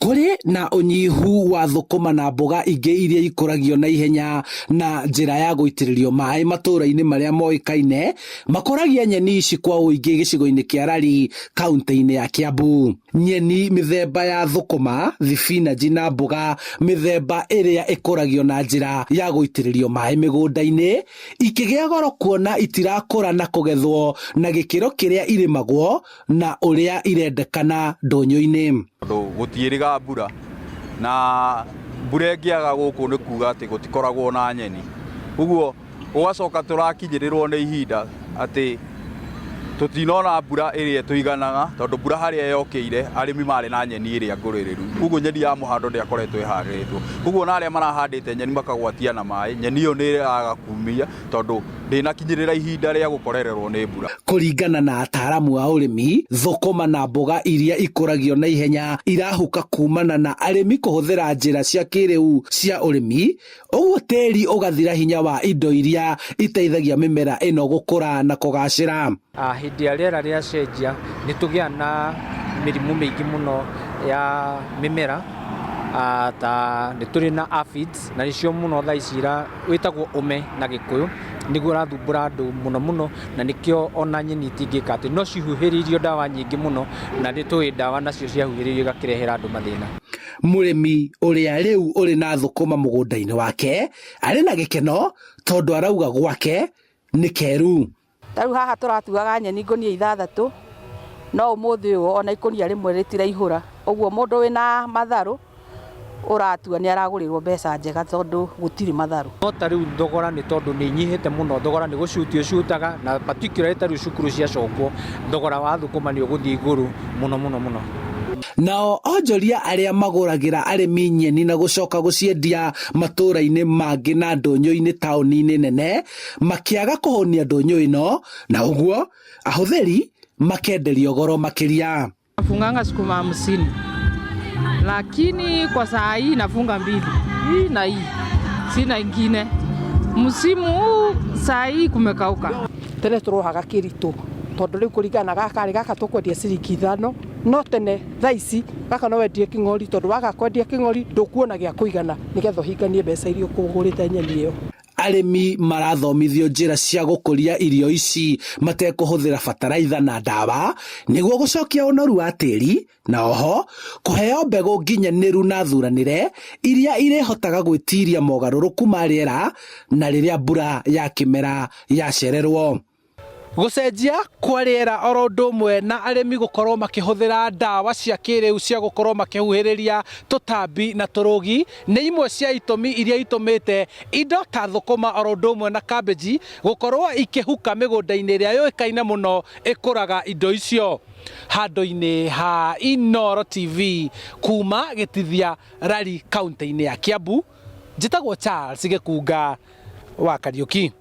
Kũrĩ na ũnyihu wa thũkũma na mboga ingĩ iria ikũragio na ihenya na njĩra ya gũitĩrĩrio maĩ matũũra-inĩ marĩa moĩkaine makũragia nyeni ici kwa ũingĩ gĩcigo-inĩ kĩa Lari kaunti-inĩ ya Kiambu. Nyeni mĩthemba ya thũkũma, thibinanji na mboga mĩthemba ĩrĩa ĩkũragio na njĩra ya gũitĩrĩrio maĩ mĩgũnda-inĩ ikĩgĩa goro kuona itirakũra na kũgethwo na gĩkĩro kĩrĩa irĩmagwo na ũrĩa irendekana ndũnyũ-inĩ. Tondũ gũtiĩrĩga mbura na mbura ĩngĩaga gũkũ nĩ kuga atĩ gũtikoragwo na nyeni. Ũguo gũgacoka tũrakinyĩrĩrwo nĩ ihinda atĩ tũtinona mbura ĩrĩa ĩtũiganaga tondũ mbura harĩa yokĩire arĩmi marĩ na nyeni ĩrĩa ngũrĩrĩru. Koguo nyeni ya mũhando ndĩakoretwo ĩharĩrĩtwo. Koguo ona arĩa marahandĩte nyeni makagwatia na maĩ, nyeni ĩyo nĩ ĩraga kumia tondũ ndĩnakinyĩrĩra ihinda rĩa gũkorererwo nĩ mbura. Kũringana na ataaramu a ũrĩmi, thũkũma na mboga iria ikũragio na ihenya irahuka kumana na arĩmi kũhũthĩra njĩra cia kĩrĩu cia ũrĩmi, ũguo tĩri ũgathira hinya wa indo iria iteithagia mĩmera ĩno gũkũra na kũgacĩra. Hĩndĩ ya rĩera rĩacenjia nĩ tũgĩaga na mĩrimũ mĩingĩ mũno ya mĩmera ta nĩ tũrĩ na aphids na nĩcio mũno thaa ici wĩtagwo ũme na gĩkũyũ nĩguo ũrathumbũra andũ mũno mũno na nĩkĩo ona nyeni itingĩka atĩ no cihuhĩrĩirio ndawa nyingĩ mũno na nĩ tũĩ ndawa nacio ciahuhĩrĩrio igakĩrehera andũ mathĩna. Mũrĩmi ũrĩa rĩu ũrĩ na thũkũma mũgũnda-inĩ wake arĩ na gĩkeno tondũ arauga gwake nĩ keru. Ta rĩu haha tũratuaga nyeni ngũnia ithathatũ, no ũmũthĩ ũyũ ona ikũnia rĩmwe rĩtiraihũra. Ũguo mũndũ wĩna matharũ ũratua nĩ aragũrĩrwo mbeca njega tondũ gũtirĩ matharũ. No ta rĩu thogora nĩ tondũ nĩ inyihĩte mũno, thogora nĩ gũcutia ũcutaga na particularly ta rĩu cukuru ciacokwo, thogora wa thũkũma nĩ ũgũthiĩ igũrũ mũno mũno mũno. Nao onjoria arĩa magũragĩra arĩmi nyeni na gũcoka gũciendia matũũra-inĩ mangĩ na ndũnyũ-inĩ taũni-inĩ nene makĩaga kũhũnia ndũnyũ ĩno na ũguo ahũthĩri makenderio goro makĩria. Nafunganga sukuma 50, lakini kwa saa hii nafunga mbili, hii na hii, sina ingine. Msimu huu saa hii kumekauka. Tene tũrohaga kĩritũ tondũ rĩu kũringana na gaka rĩ, gaka tũkwendia ciringi ithano, no tene thaa ici gaka no wendie kĩng'ori tondũ waga kwendia kĩng'ori ndũkuona gĩa kũigana nĩgetha ũhinganie mbeca iria ũkũgũrĩte nyeni ĩyo. Arĩmi marathomithio njĩra cia gũkũria irio ici matekũhũthĩra bataraitha na ndawa nĩguo gũcokia ũnoru wa tĩri na oho kũheo mbegũ nginyanĩru na thuranĩre iria irĩhotaga gwĩtiria mogarũrũku ma rĩera na rĩrĩa mbura ya kĩmera yacererwo. Gũcenjia kwa rĩera oro ũndũ ũmwe na arĩmi gũkorwo makĩhũthĩra ndawa cia kĩrĩu cia gũkorwo makĩhuhĩrĩria tũtambi na tũrũgi nĩ imwe cia itũmi iria itũmĩte indo ta thũkũma oro ũndũ ũmwe na kambĩnji gũkorwo ikĩhuka mĩgũnda-inĩ ĩrĩa yũĩkaine mũno ĩkũraga indo icio. Handũ-inĩ ha Inooro TV kuma Gĩtithia Rari kaũntĩ-inĩ ya Kiambu, njĩtagwo Charles Gĩkunga wa Kariũki.